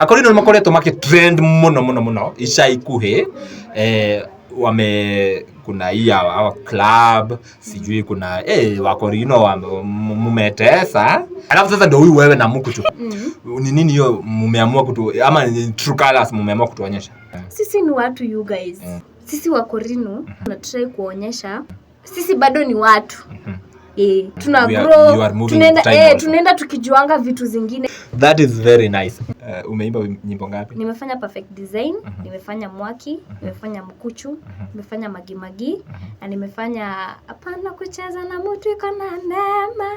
Akorino nĩ makoretwo makĩ trend mũno mũno mũno ica ikuhĩ, wame kuna hii ya our club, sijui kuna Wakorino mumetesa. Alafu sasa ndio huyu wewe na Mukuchu. Ni nini hiyo mumeamua kutu ama ni true colors mumeamua kutuonyesha? Sisi ni watu, you guys. Sisi Wakorino tunatry kuonyesha sisi bado ni watu. Tuna grow, You are moving tunaenda, time also. Tunaenda tukijuanga vitu zingine. That is very nice. Umeimba nyimbo ngapi? Nimefanya Perfect Design, nimefanya Mwaki, nimefanya Mkuchu, nimefanya Magimagi, na nimefanya Hapana Kucheza na Mtu Iko na Neema.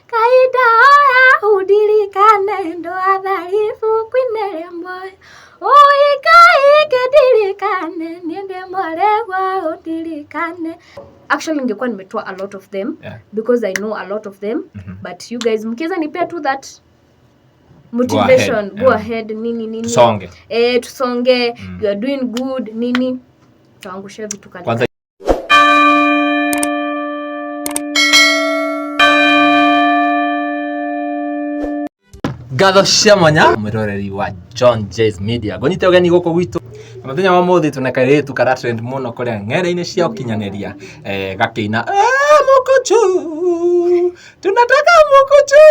Kaida oya udirikane ndoa dhaifu kwinele moyo. Uikaike dirikane niende moregwa udirikane. Actually ningekuwa nimetoa a lot of them because I know a lot of them, but you guys mkiweza nipea tu that motivation, Go ahead. Go ahead, nini nini. Tusonge. Tusonge. You are doing good, nini. Tuangushie vitu kali. Kwanza ngatho cia mwanya mwiroreri wa John Jay's Media ngũnyite ũgeni gũkũ gwitũ na mũthenya wa ũmũthĩ tũna kairĩtu kara trend mũno kũrĩa ng'enda-inĩ cia ũkinyanĩria, gakĩina Mukuchu, tunataka Mukuchu.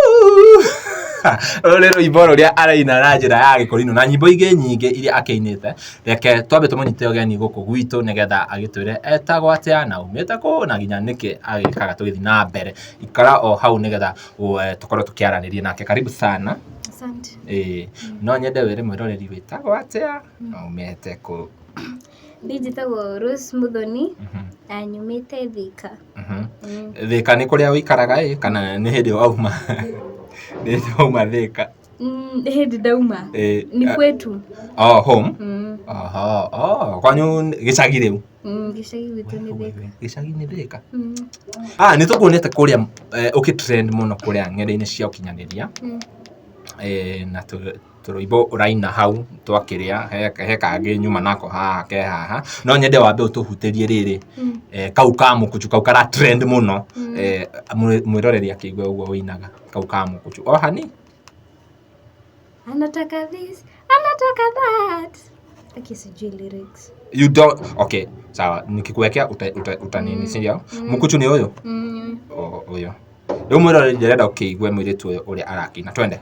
Rũrũ nĩ rũimbo rũrĩa araina na njĩra ya gĩkũrinũ na nyimbo ingĩ nyingĩ iria akĩinĩte. Reke twambe tũmũnyite ũgeni gũkũ gwitũ nĩgetha agĩtwĩre etagwo atĩa na aumĩte kũ na nginya nĩkĩ agĩkaga tũgĩthiĩ na mbere. Ikara o hau nĩgetha tũkorwo tũkĩaranĩria nake. Karibu sana. Asante. No nyende wĩre mwĩroreri wĩtagwo atĩa na umĩte kũ. Niĩ njĩtagwo Rose Muthoni na nyumĩte Thika. Thika nĩ kũrĩa ũikaraga ĩ kana nĩ hĩndĩ wauma? Nĩ hĩndĩ wauma Thika? Nĩ hĩndĩ ndauma. Nĩ kwetu. Oh, home? Aha, oh, kwanyu gĩcagi rĩu? Gĩcagi gwitũ nĩ Thika. Gĩcagi nĩ Thika? Nĩ tũkuonete kũrĩa ũkĩ trend mũno kũrĩa ng'enda-inĩ cia ũkinyanĩria. Na tũrũimbo ũraina hau twakĩrĩa, he kangĩ nyuma nako haha ke haha. No nyende wambe ũtũhutĩrie rĩrĩ. Kau ka Mukuchu kau kara trend mũno. Mwĩroreri akĩigua ũguo ũinaga kau ka Mukuchu. O hani? Anataka this, anataka that. Okay, sijui lyrics. You don't, okay, sawa, nikikuwekea uta nini, si ndio? Mukuchu ni ũyũ? O, ũyũ. Rĩu mwĩroreri ndĩrenda ũkĩigue mũirĩtu ũyũ ũrĩa arakĩina. Twende.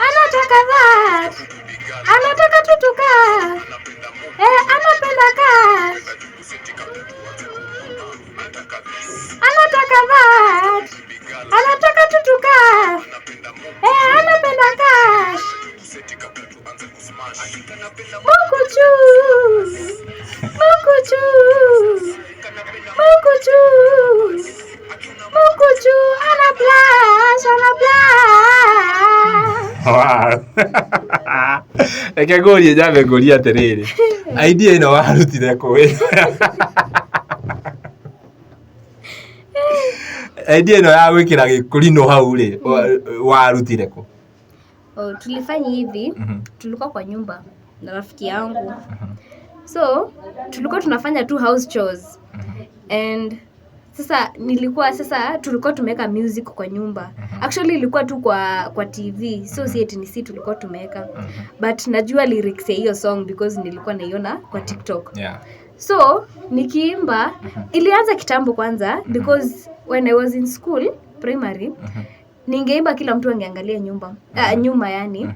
Anataka that. Anataka tutuka. Anapenda cash. Anataka that. Anataka tutuka. Anapenda cash. Mukuchu. Mukuchu. Mukuchu. Mukuchu. Ana blush, ana blush. Wow. Reke ngũrie nyambe ngũrie atĩrĩrĩ. Idea ĩno warutire kũ? Idea ĩno ya gwĩkĩra gĩkũrinũ hau rĩ, warutire kũ? Oh, tulifanya hivi, tulikuwa kwa nyumba na rafiki yangu. So, tulikuwa tunafanya tu house chores. And sasa nilikuwa sasa tulikuwa tumeweka music kwa nyumba. Actually ilikuwa tu kwa TV. So si eti ni si tulikuwa tumeweka. But najua lyrics ya hiyo song because nilikuwa naiona kwa TikTok. So nikiimba ilianza kitambo kwanza because when I was in school primary, ningeimba kila mtu angeangalia nyumba. Nyuma yani.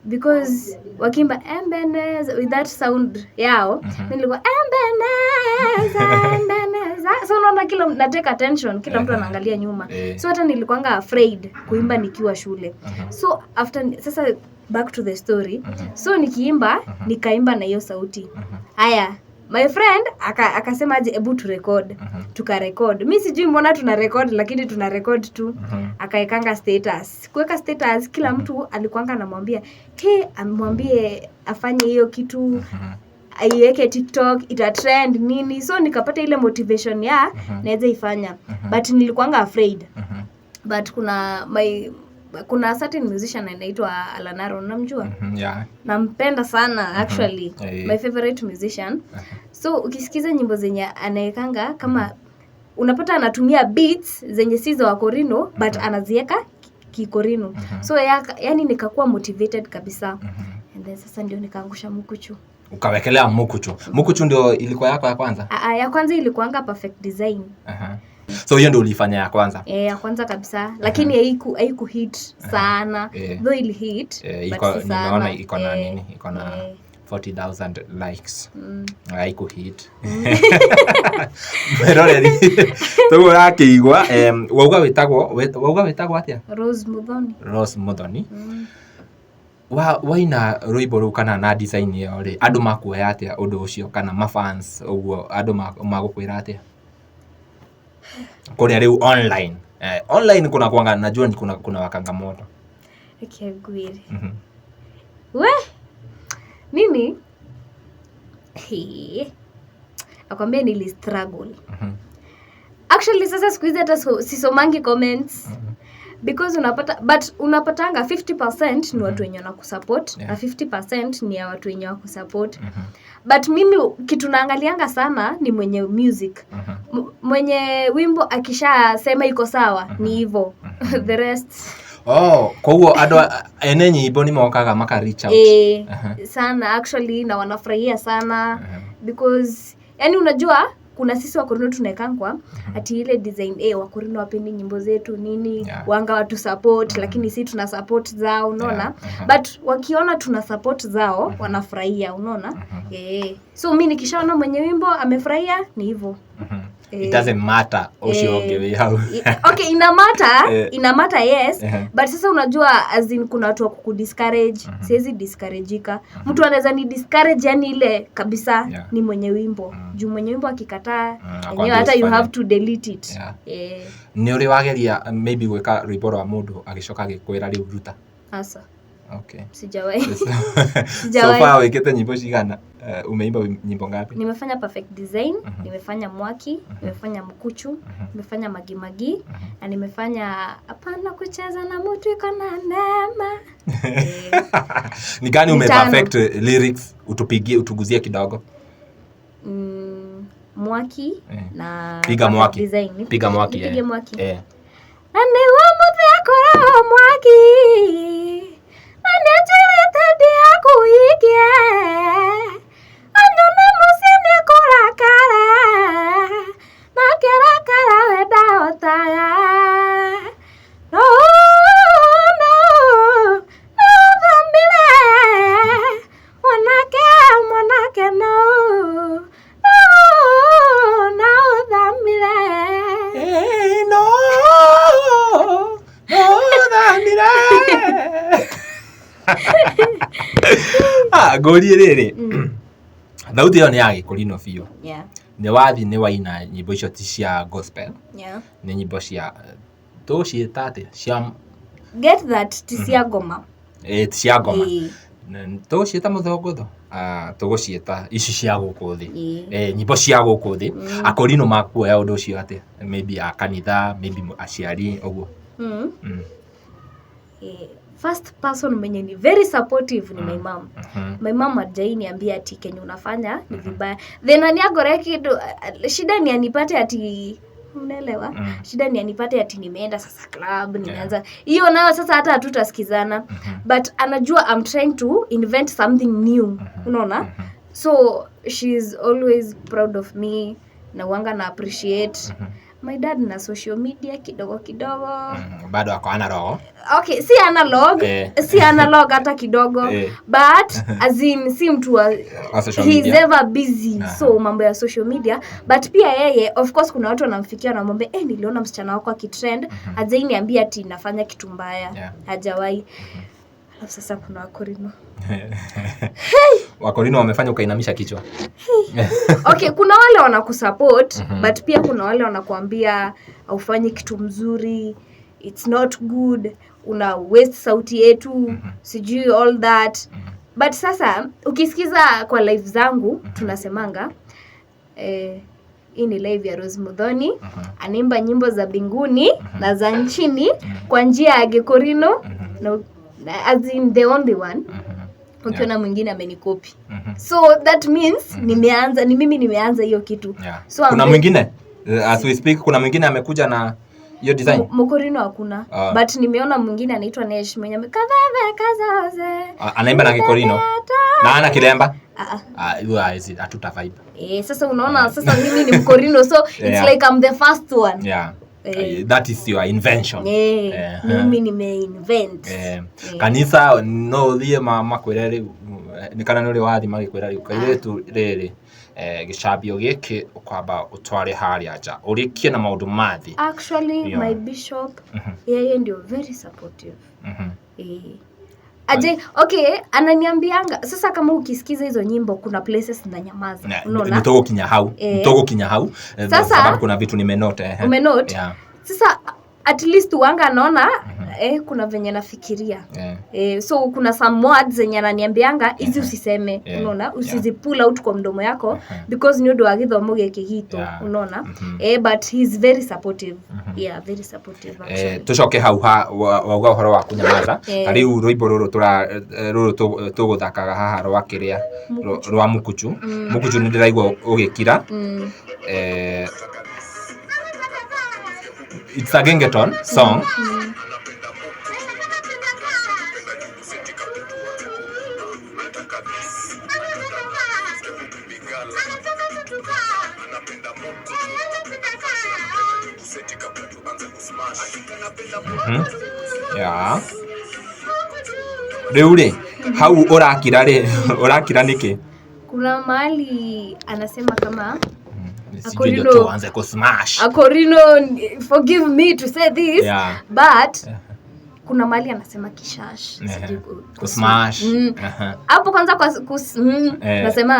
Because wakiimba Ebeneza with that sound yao, nilikuwa Ebeneza, Ebeneza. So unaona kila na take attention, kila mtu anaangalia nyuma. So hata nilikuanga afraid kuimba nikiwa shule. So after sasa back to the story. So nikiimba, nikaimba na hiyo sauti. Haya, my friend akasema aje hebu tu record. Tuka record. Mimi sijui mbona tuna record lakini tuna record tu. Akaekanga status. Kuweka status kila mtu alikuanga anamwambia, "Hey, amwambie afanye hiyo kitu." Aiweke TikTok, ita trend nini. So nikapata ile motivation ya naweza ifanya. But nilikuanga afraid. But kuna certain musician anaitwa Alanaro, unamjua? Yeah. Nampenda sana actually. My favorite musician. So ukisikiza nyimbo zenye anaekanga kama unapata anatumia beats zenye si za Wakorino but anazieka Kikorino. So yani nikakuwa motivated kabisa. And then sasa ndio nikaangusha Mukuchu. Ukawekelea Mukuchu. Mukuchu ndio ilikuwa yako ya kwanza? Aa, ya kwanza ilikuanga Perfect Design. Aha. So hiyo ndio ulifanya ya kwanza? Eh, ya kwanza kabisa, lakini haiku hit sana. Though ili hit, but Iko si sana. Nimeona iko na nini, iko na 40,000 likes. Haiku hit. Mwĩroreri, toguo ũrakĩigua, wauga wĩtagwo atĩa? Rose Muthoni. Rose Muthoni. Wa waina rwĩmbo rũu kana na design ĩyo rĩ, andũ makuoya atĩa ũndũ ũcio, kana mafans ũguo, andũ magũkwĩra atĩa kũrĩa rĩu online? Online kuna kuanga, najua ni kuna wakanga moto. Reke ngwĩre. We mimi, he, nakwambia nili struggle. Actually, sasa siku hizi hata sisomangi comments because unapata, but unapatanga 50% ni watu wenye wanakusupport na 50% ni ya watu wenye wakusupport. But mimi kitu naangalianga sana ni mwenye music. Mwenye wimbo akishasema iko sawa, ni hivo. The rest Oh, koguo andũ ene nyĩmbo nĩ mokaga maka reach out? Eh, sana actually, na wanafurahia sana because yani unajua kuna sisi Wakorino tunaekangwa ati ile design, Wakorino wapendi nyimbo zetu, nini, wanga watu support, lakini si tuna support zao, unaona? But wakiona tuna support zao, wanafurahia, unaona? Eh. So mi nikishaona mwenye wimbo amefurahia, ni hivyo. It doesn't matter ũcio ũngĩ wĩ hau. Okay, ina matter. Ina matter, yes. But sasa unajua, as in, kuna watu wa kukudiscourage. Siwezi discourageika. Mtu anaweza ni discourage, yani ile kabisa, ni mwenye wimbo, juu mwenye wimbo akikataa, enyewe akwambia hata you usifanye. Have to delete it. Nĩ ũrĩ wageria maybe gwĩka rwĩmbo rwa mũndũ agĩcoka agĩkwĩra rĩu ruta? Hasa. Okay. Sijawahi. So Sijawahi. far wĩkĩte nyimbo cigana? Umeimba nyimbo ngapi? Nimefanya Perfect Design, nimefanya Mwaki, nimefanya Mkuchu, nimefanya Magimagi na nimefanya Hapana Kucheza na Mtu Iko na Neema. Ni gani ume Mitano. perfect lyrics, utupigie, utuguzie kidogo? Mwaki na Piga Perfect Mwaki. Design. Piga Mwaki. Nipige Mwaki. Na nĩguo mũthĩ akoragwo mwaki na nĩnjĩrĩte ndiakũhikie anyona mũciĩ nĩkũrakara na kĩrakara we ndahotaga no no no thambire mwanake mwanake no no no thambire. Hey, no, no, thamire. Ah, ngũrie rĩrĩ, thauti ĩyo nĩ ya gĩkũrino biũ. Nĩ wathi nĩ waina nyĩmbo icio ti cia gospel, nĩ nyĩmbo cia, tũgũciĩta atĩa, cia Get that ti cia ngoma. Ti cia ngoma. Tũgũciĩta mũthũngũtho. Ah, tũgũciĩta ici cia gũkũ thĩ. Nyĩmbo cia gũkũ thĩ. Akorino makuoya ũndũ ũcio atĩa, maybe a kanitha, maybe aciari ũguo? First person mwenye ni very supportive ni my mom. My mom hajai niambia ati kenye unafanya ni vibaya. Then aniagore kitu, shida ni anipate ati, unaelewa? Shida ni anipate ati nimeenda sasa club, nimeanza hiyo nayo, sasa hata hatutasikizana. But anajua I'm trying to invent something new, unaona? So she's always proud of me na wanga na appreciate. My dad na social media kidogo kidogo. Bado ako analog. Okay, si analog. Si analog hata kidogo. But as in, si mtu wa Wa social he's media. Ever busy. So mambo ya social media, but pia yeye, of course, kuna watu wanamfikia, wanamwambia, "Niliona msichana wako akitrend." Hajai niambia ati nafanya kitu mbaya. Hajawahi. Alafu sasa kuna Wakorino. Wakorino wamefanya ukainamisha kichwa. Okay, kuna wale wanakusupport, but pia kuna wale wanakuambia haufanyi kitu mzuri, it's not good, una waste sauti yetu, sijui all that. But sasa ukisikiza kwa live zangu, tunasemanga, hii ni live ya Rose Muthoni, anaimba nyimbo za mbinguni na za nchini kwa njia ya Gikorino na as in the only one. Ukiona mwingine amenikopi, so that means nimeanza, ni mimi nimeanza hiyo kitu. So Kuna I'm mwingine, as we speak, kuna mwingine amekuja na Hiyo design. Mukorino hakuna. Ah. But nimeona mwingine anaitwa Nesh mwenye kaveve kazaze. Ah, anaimba na Kikorino na ana kilemba. Ah, ah. Ah, hiyo haizi hatuta vibe. Eh, sasa unaona, sasa mimi ni Mkorino, so it's like I'm the first one. Yeah. Eh. That is your invention. Eh, Eh, mimi nimeinvent. Eh, kanitha no ũthiĩ makwĩre rĩu, nĩ kana nĩ ũrĩ wathiĩ magĩkwĩra rĩu kairĩtu rĩrĩ, gĩcambio gĩkĩ ũkwamba ũtware harĩa nja ũrĩkie na maũndũ ma thĩ. Actually, my bishop, yeye ndio very supportive. Eh. Aje, okay, ananiambianga sasa kama ukisikiza hizo nyimbo kuna places na nyamaza. Unaona? Nĩ tũgũkinya hau. Eh. Nĩ tũgũkinya hau, Sasa- sababu kuna vitu nimenote. Umenote? Yeah. Sasa at least wanga anaona, kuna venye nafikiria. Eh, so kuna some words zenye ananiambianga hizi usiseme, unaona, usizi pull out kwa mdomo yako because ni ũndũ wa gĩthomo gĩkĩ gitũ, unaona. Eh, but he's very supportive. Yeah, very supportive actually. Eh, tucoke hau ha wauga ũhoro wa kũnyamaza. Eh. Ta rĩu rwĩmbo rũrũ tũra rũrũ tũgũthakaga haha rwa kĩrĩa rwa mukuchu. Mukuchu nĩ ndĩraigua ũgĩkira. It's a gengeton song. Yeah. Rĩu rĩ, hau ũrakira rĩ, ũrakira nĩkĩ? Kuna mahali anasema kama Sijui ndio Akorino- tuanze kusmash. Akorino, forgive me to say this, but kuna mahali anasema kishash, sijui Kusmash. Hapo kwanza kwa Eh. nasema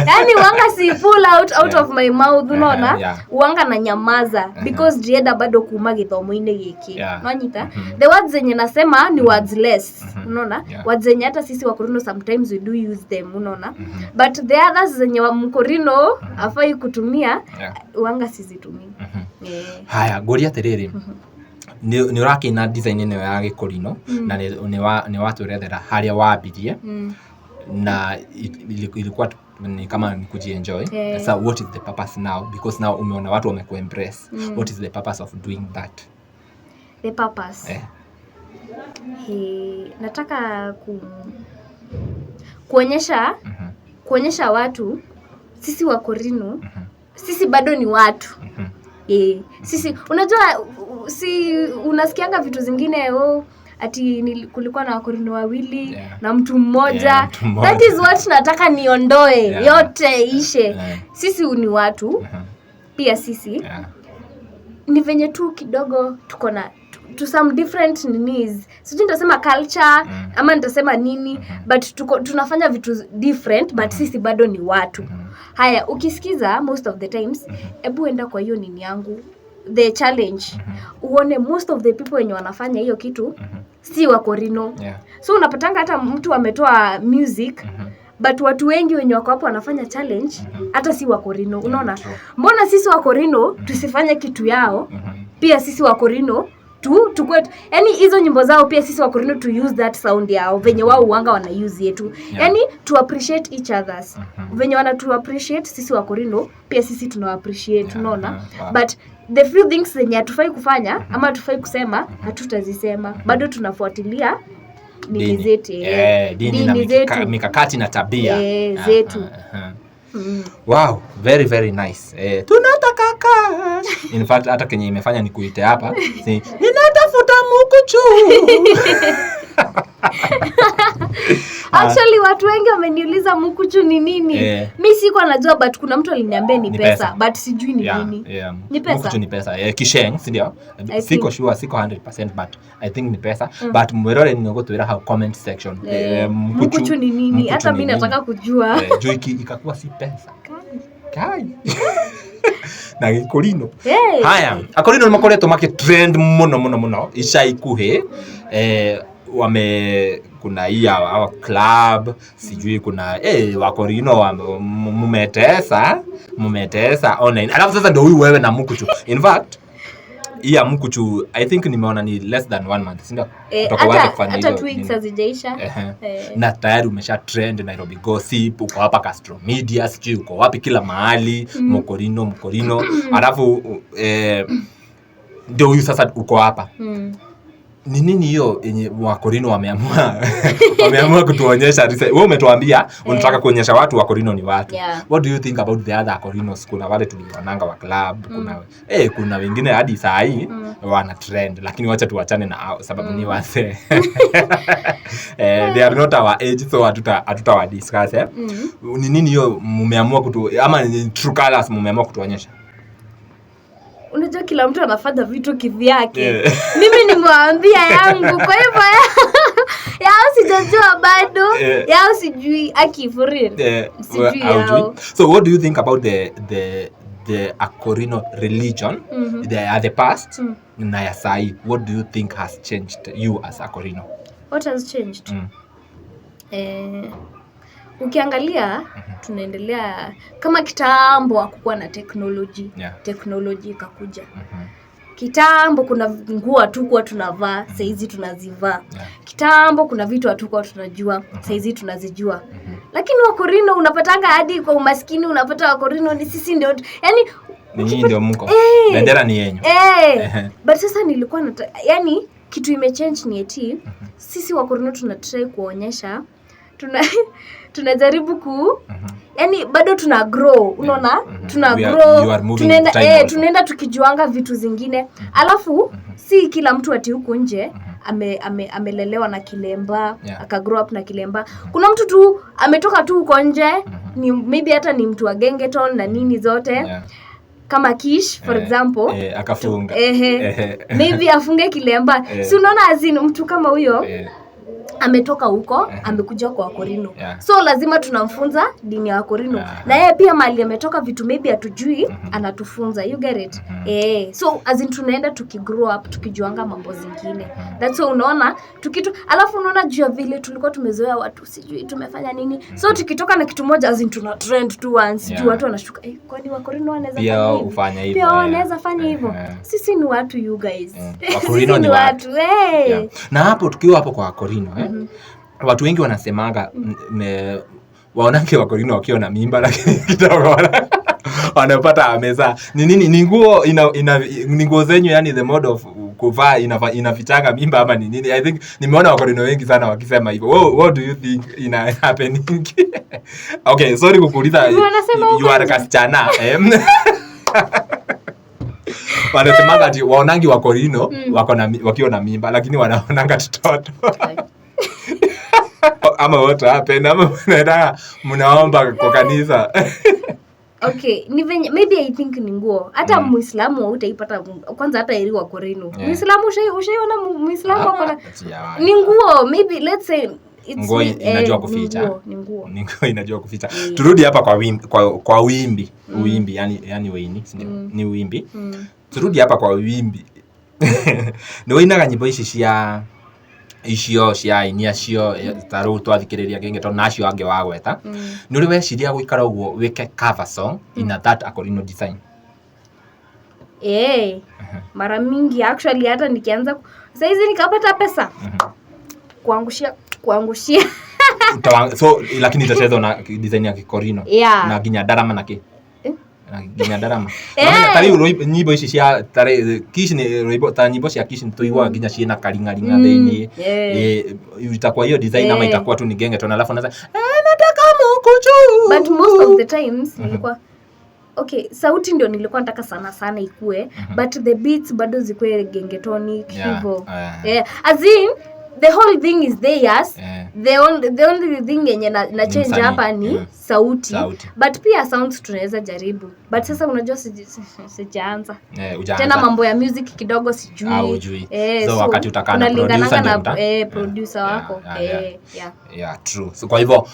yani wanga si pull out of my mouth, unaona. Wanga na nyamaza because ndienda bado kuma githomo-inĩ gĩkĩ. Nwanyita the words zenye nasema ni words less, unaona. Words zenye hata sisi Wakorino sometimes we do use them, unaona, but the others zenye wa Mkorino afai kutumia, wanga sizitumii. Eh. Haya, ngũrie atĩrĩrĩ, nĩ ũrakĩina design ĩno ya gĩkũrino na nĩ watwĩrethera harĩa wambirie na ilikuwa ni kama ni kujienjoy. Sasa what is the purpose now, because now umeona watu wamekuembrace? What is the purpose of doing that? The purpose? Eh. He, nataka kuonyesha kuonyesha watu sisi Wakorino, sisi bado ni watu. Eh, sisi unajua si unasikianga vitu zingine, oh, ati kulikuwa na Wakorino wawili na mtu mmoja. Yeah, mtu mmoja. That is what nataka niondoe, yote ishe. Sisi ni watu pia sisi ni venye tu kidogo tuko na to some different ninis, sijui nitasema culture ama nitasema nini, but tuko, tunafanya vitu different, but sisi bado ni watu. Haya, ukisikiza most of the times, hebu enda kwa hiyo nini yangu, the challenge, uone most of the people wenye wanafanya hiyo kitu si Wakorino. So unapatanga hata mtu ametoa music, but watu wengi wenye wako hapo wanafanya challenge hata si Wakorino, unaona. True. Mbona sisi Wakorino tusifanye kitu yao? Pia sisi Wakorino tu tukue, yani hizo nyimbo zao, pia sisi Wakorino to use that sound yao venye wao uanga wana use yetu. Yani to appreciate each others. Venye wana tu appreciate sisi Wakorino, pia sisi tuna appreciate, unaona. But the few things zenye hatufai kufanya ama hatufai kusema, hatutazisema. Bado tunafuatilia nini Dini. zetu, Eh, dini na dini zetu. mikakati na tabia Eh, zetu. Wow, very very nice. Eh, tunataka cash. In fact, hata kenye imefanya nikuite hapa si ninatafuta mukuchu. Actually, watu wengi wameniuliza mukuchu ni nini. Mi sikuwa najua, but kuna mtu aliniambia ni Ni pesa, pesa. but sijui ni nini. Ni pesa? Mukuchu ni pesa. Eh, kisheng, si ndio? I Siko think. sure, siko 100%, but I think ni pesa. But mwirore ni gutwira hau comment section. Eh, Eh, mukuchu ni nini? Mukuchu Hata ni mi nini? nataka kujua. Eh, juu ikakuwa si pesa. Kai. Na gĩkũrino. Hey. Haya, akorino nĩ makoretwo makĩ trend mũno mũno mũno ica ikuhĩ. Eh, wame kuna hii ya our club, sijui kuna wakorino mumetesa online, alafu sasa ndio huyu wewe na mukuchu. In fact, hii ya mukuchu I think nimeona ni less than one month, si ndio? Eh, Kutoka uanze hata kufanya hata hizo 2 weeks nini. hazijaisha. Ehe. Eh. Na tayari umesha trend Nairobi Gossip, uko hapa Castro Media, sijui uko wapi, kila mahali. Mokorino, mokorino. Alafu Ndio huyu sasa uko hapa. Ni nini hiyo yenye Wakorino wameamua kutuonyesha? Wewe umetuambia unataka kuonyesha watu Wakorino ni watu. What do you think about the other Akorinos? Kuna wale tulionanga wa club, kuna wengine hadi saa hii wana trend, lakini wacha tuwachane na hao sababu ni wazee. They are not our age, so hatuta wa discuss, eh. Ni nini hiyo mmeamua kutu, ama ni true colors mmeamua kutuonyesha? Unajua kila mtu anafanya vitu kivyake. Mimi nimewaambia yangu, kwa hivyo yao sijajua bado. Yao sijui, aki, for real. Sijui Well, haujui. Yao. So what do you think about the Akorino religion, the past na ya sahi? What do you think has changed you as Akorino? What has changed? Mm. Ukiangalia tunaendelea, kama kitambo hakukuwa na teknoloji. Teknoloji ikakuja. Kitambo kuna nguo hatukuwa tunavaa, saizi tunazivaa. Kitambo kuna vitu hatukuwa tunajua, saizi tunazijua. Lakini Wakorino unapatanga hadi kwa umaskini, unapata Wakorino ni sisi ndio, yani Ni nyinyi ndio mko. Eh. Bendera ni yenyu. But sasa nilikuwa yani kitu imechange ni eti sisi Wakorino tuna try kuonyesha, tunajaribu ku, yani bado tuna grow, unaona? Tuna grow. You are moving Tunaenda with time also. Tunaenda tukijuanga vitu zingine. Alafu si kila mtu ati huku nje amelelewa na kilemba, aka grow up na kilemba. Kuna mtu tu ametoka tu huko nje, ni maybe hata ni mtu wa gengeton na nini zote, kama Kish, for example. Akafunga. Ehe. Maybe afunge kilemba. Si unaona, as in mtu kama huyo ametoka huko, amekuja kwa Wakorino, so lazima tunamfunza dini ya Wakorino. Na yeye pia mahali ametoka, vitu maybe hatujui, anatufunza. You get it? So as in tunaenda tukigrow up, tukijuanga mambo zingine. That's why unaona tukitu, alafu unaona juu ya vile tulikuwa tumezoea watu, sijui tumefanya nini, so tukitoka na kitu moja, as in tuna trend tu once, juu watu wanashuka, kwani Wakorino wanaweza Pia fanya hivi? Hufanya hivyo, Pia wao wanaweza fanya hivyo. Sisi ni watu, you guys. Sisi Wakorino ni ni watu. watu, eh. Yeah. Na hapo tukiwa hapo kwa Wakorino, watu wengi wanasemaga waonake Wakorino wakiwa na mimba, lakini kidogo wanapata amezaa. Ni nini? Ni nguo ina ni nguo zenyu, yani the mode of kuvaa inafichanga mimba, ama ni nini? I think nimeona Wakorino wengi sana wakisema hivyo. What do you think ina happening? Okay, sorry kukuuliza. Wanasema You are huko nje. kasichana, eh? Wanasemaga ati waonangi Wakorino wako na wakiwa na mimba, lakini wanaonanga tutoto, ama what happened? Ama mnaenda mnaomba kwa kanisa? Okay, ni venye maybe I think ni nguo. Hata Muislamu hautaipata kwanza, hata eri wa Korino. Muislamu ushaiona Muislamu ako na Sijawahi. Ni nguo, maybe let's say it's Nguo inajua kuficha. Ni nguo, ni nguo. Ni nguo inajua kuficha. Turudi hapa kwa wimbi, kwa wimbi, uimbi, yani weini, si ndio? Ni uimbi. Turudi hapa kwa wimbi. Nĩ wĩinaga nyĩmbo ici cia icio cia aini acio ta rĩu twathikĩrĩria gengeton na acio angĩ wagweta. Nĩ ũrĩ weciria gũikara ũguo wĩke cover song in a that Akorino design? Mara mingi actually, hata nikianza saizi nikapata pesa, kuangushia kuangushia. So lakini itachezwa na design ya Kikorino na nginya ndarama na kĩ? Eh? Na nginya ndarama. Eh. Ta rĩu nyimbo ici cia tarĩ Kish, nĩ rwĩmbo ta nyimbo cia Kish nĩ tũiguaga nginya ciĩna karing'aring'a thĩiniĩ. Itakuwa hiyo design ama itakuwa tu ni gengeton, alafu unaanza, nataka mukuchu? But most of the times nilikuwa, okay, sauti ndio nilikuwa nataka sana sana ikue, but the beats bado zikuwe gengetonic hivo. As in the whole thing is theirs. The only thing yenye na change Msanii. hapa ni sauti. Sauti. But pia sounds tunaweza jaribu, but sasa unajua sijaanza Hujaanza. tena mambo ya music kidogo sijui. Ah, hujui. So wakati utakaa na Unalingananga producer ndio na producer wako. Yeah. Yeah, true. So kwa hivyo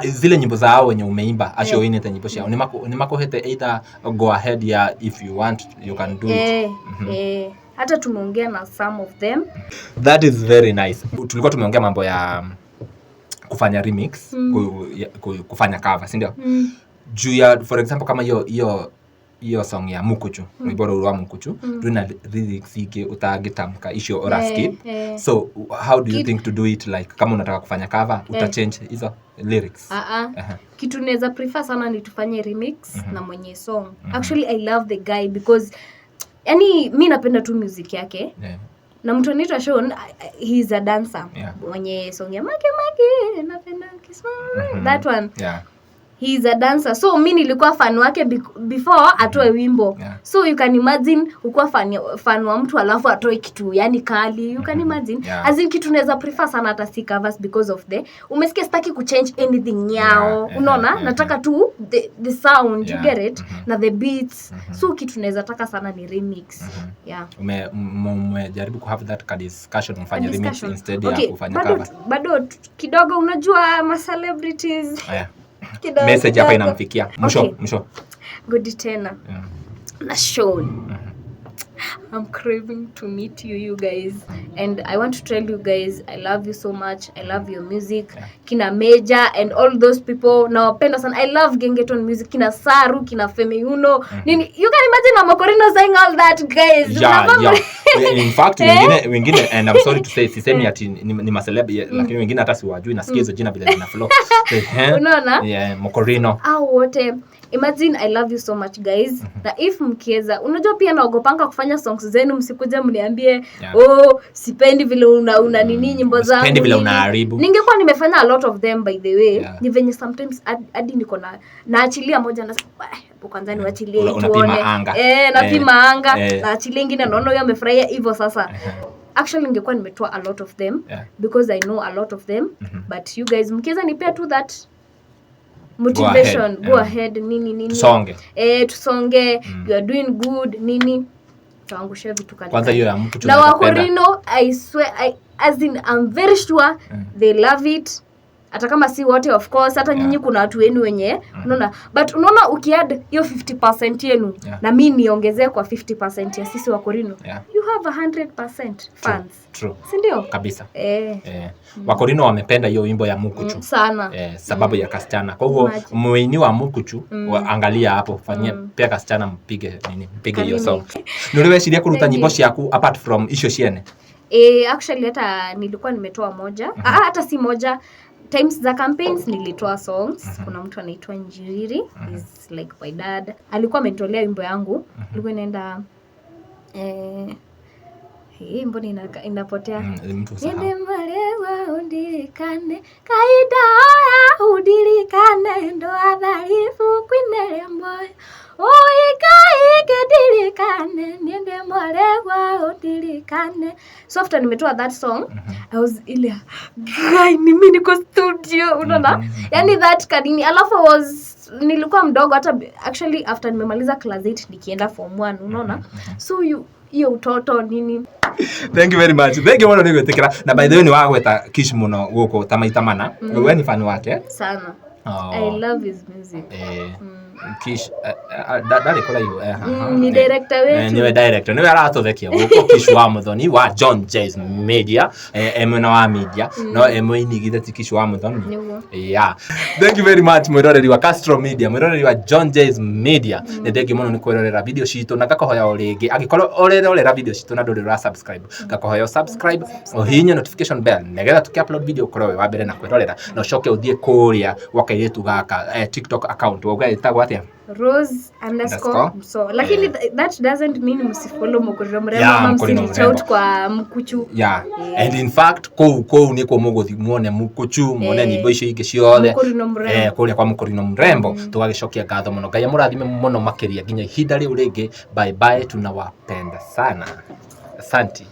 zile nyimbo zao wenye umeimba acio uinite nyimbo ciao nĩ makuhete either go ahead ya if you want you can do it? Eh, hata tumeongea na some of them. That is very nice. Tulikuwa tumeongea mambo ya kufanya remix, kufanya cover, si ndio? Juu ya, for example, kama hiyo hiyo hiyo song ya Mukuchu, rwimbo rũu rwa Mukuchu rwĩna lyrics ingĩ ũtangĩtamka, icio ũra skip. So how do you think to do it? Like kama unataka kufanya cover, uta change hizo lyrics? Ah, ah. Kitu naweza prefer sana ni tufanye remix na mwenye song. Actually I love the guy because Yani mi napenda tu music yake. Na mtu anaitwa Sean, he's a dancer. Mwenye song ya make make napenda ukisimama, that one. He's a dancer, so mi nilikuwa fan wake before atoe wimbo. So you can imagine ukuwa fan wa mtu alafu atoe kitu yani kali, you can imagine. As in kitu naweza prefer sana hata si covers, because of the, umesikia, sitaki kuchange anything yao. Unaona, nataka tu the sound, you get it, na the beats. So kitu naweza taka sana ni remix, yeah. Umejaribu ku have that ka discussion, mfanye remix Discussion. Instead Okay, ya kufanya bado, cover? Bado kidogo, unajua ma celebrities kidogo Message hapa kidogo. Inamfikia mwisho. Okay. Mwisho. Good tena. Na Sean, I'm craving to meet you, you guys, and I want to tell you guys I love you so much. I love your music. Kina Major and all those people, nawapenda sana. I love Gengeton music, kina Saru, kina Femi Uno, nini. You can imagine a Mokorino saying all that, guys. Yeah. In fact, wengine, and I'm sorry to say, sisemi ati ni maceleb, lakini wengine hata siwajui, nasikia hizo jina vile zina flow. Unaona? Yeah, Mokorino. Au wote, imagine, I love you so much, guys. Na if mkiweza, unajua pia naogopanga kufanya songs zenu, msikuja mniambie, "Oh, sipendi vile una nini nyimbo zangu, Sipendi vile nini." unaharibu. Ningekuwa nimefanya a lot of them, by the way. Yeah. Ni venye sometimes hadi niko na naachilia moja na "Ah, hebu kwanza niwachilie hii Unapima tuone." anga. Eh, napima anga. Naachilia ingine, naona huyo amefurahia hivyo. Sasa actually ningekuwa nimetoa a lot of them because I know a lot of them, but you guys mkiweza nipea tu that motivation, Go go ahead. ahead, nini nini. Tusonge. Eh, tusonge. You are doing good, nini, tuangushie vitu kali Kwanza kali. Hiyo ya mtu Na tunaweza penda. Wakorino, I swear, as in I'm very sure they love it, hata kama si wote, of course. Hata nyinyi kuna watu wenu wenye unaona, but unaona ukiadd hiyo 50% yenu na mi niongezee kwa 50% ya sisi Wakorino, you have 100% fans. True. Si ndio? Kabisa. Eh. Eh, Wakorino wamependa hiyo wimbo ya Mukuchu. Sana. Eh, sababu ya kasichana. Kwa hivyo Imagine. mwini wa Mukuchu, angalia hapo, fanyia pia kasichana, mpige nini, mpige hiyo song. Nĩ ũrĩ weciria kũruta Thank nyimbo you. ciaku apart from icio ciene? Eh, actually hata nilikuwa nimetoa moja. Ah, hata si moja, times za campaigns nilitoa songs. Kuna mtu anaitwa Njiriri, is like my dad, alikuwa amenitolea wimbo yangu, ilikuwa inaenda, eh, hii mbona inapotea. Mtu usahau. Nende malewa undirikane kaida oya undirikane ndoa dhaifu kwinere moyo uikaike ndirikane niende malewa undirikane. So after nimetoa that song, I was ile, guy, ni mimi niko studio, unaona, yani that kanini. Alafu I was nilikuwa mdogo hata, actually after nimemaliza class 8 nikienda form 1, unaona, so you hiyo utoto nini. Thank you very much, thank you muno nĩ gwĩtĩkĩra. Na by the way, nĩ wagweta Kish mũno gũkũ ta maita mana, we ni fan wake? Sana. Oh. I love his music. Eh, Kish ndarĩ kũraihu, haha. Ni director wetu. Niwe director, niwe aratũthekia gũkũ, Kish wa Muthoni wa John J's Media, e mwena wa media, no e mũini githe ti Kish wa Muthoni? Nĩguo. Yeah. Thank you very much, mwĩroreri wa Castro Media, mwĩroreri wa John J's Media. Nĩ thengiũ mũno nĩ kwĩrorera video citũ, na ngakohoya o rĩngĩ, angĩkorwo ũrerorera video citũ na ndũrĩ ũra subscribe, ngakohoya subscribe, ũhihinye notification bell nĩgetha tũkĩ upload video ũkorwo wĩ wa mbere na kwĩrorera, na ũcoke ũthiĩ kũrĩa gwa kairĩtu gaka, TikTok account wauga ĩtagwo atĩa? Rose underscore Underscore. Mso, lakini that doesn't mean msifollow Mokorino Mrembo Yeah, ama Mokorino msireach Mrembo. out kwa Mkuchu. Yeah. And in fact kũu nĩkuo mũgũthiĩ muone Mukuchu, muone nyĩmbo icio ingĩ ciothe. Mokorino Mrembo. Eh, kũrĩa kwa Mũkorino Mrembo. Tũgagĩcokia ngatho mũno, Ngai amũrathime mũno makĩria, nginya ihinda rĩu rĩngĩ. Bye bye, tunawapenda sana, asanti.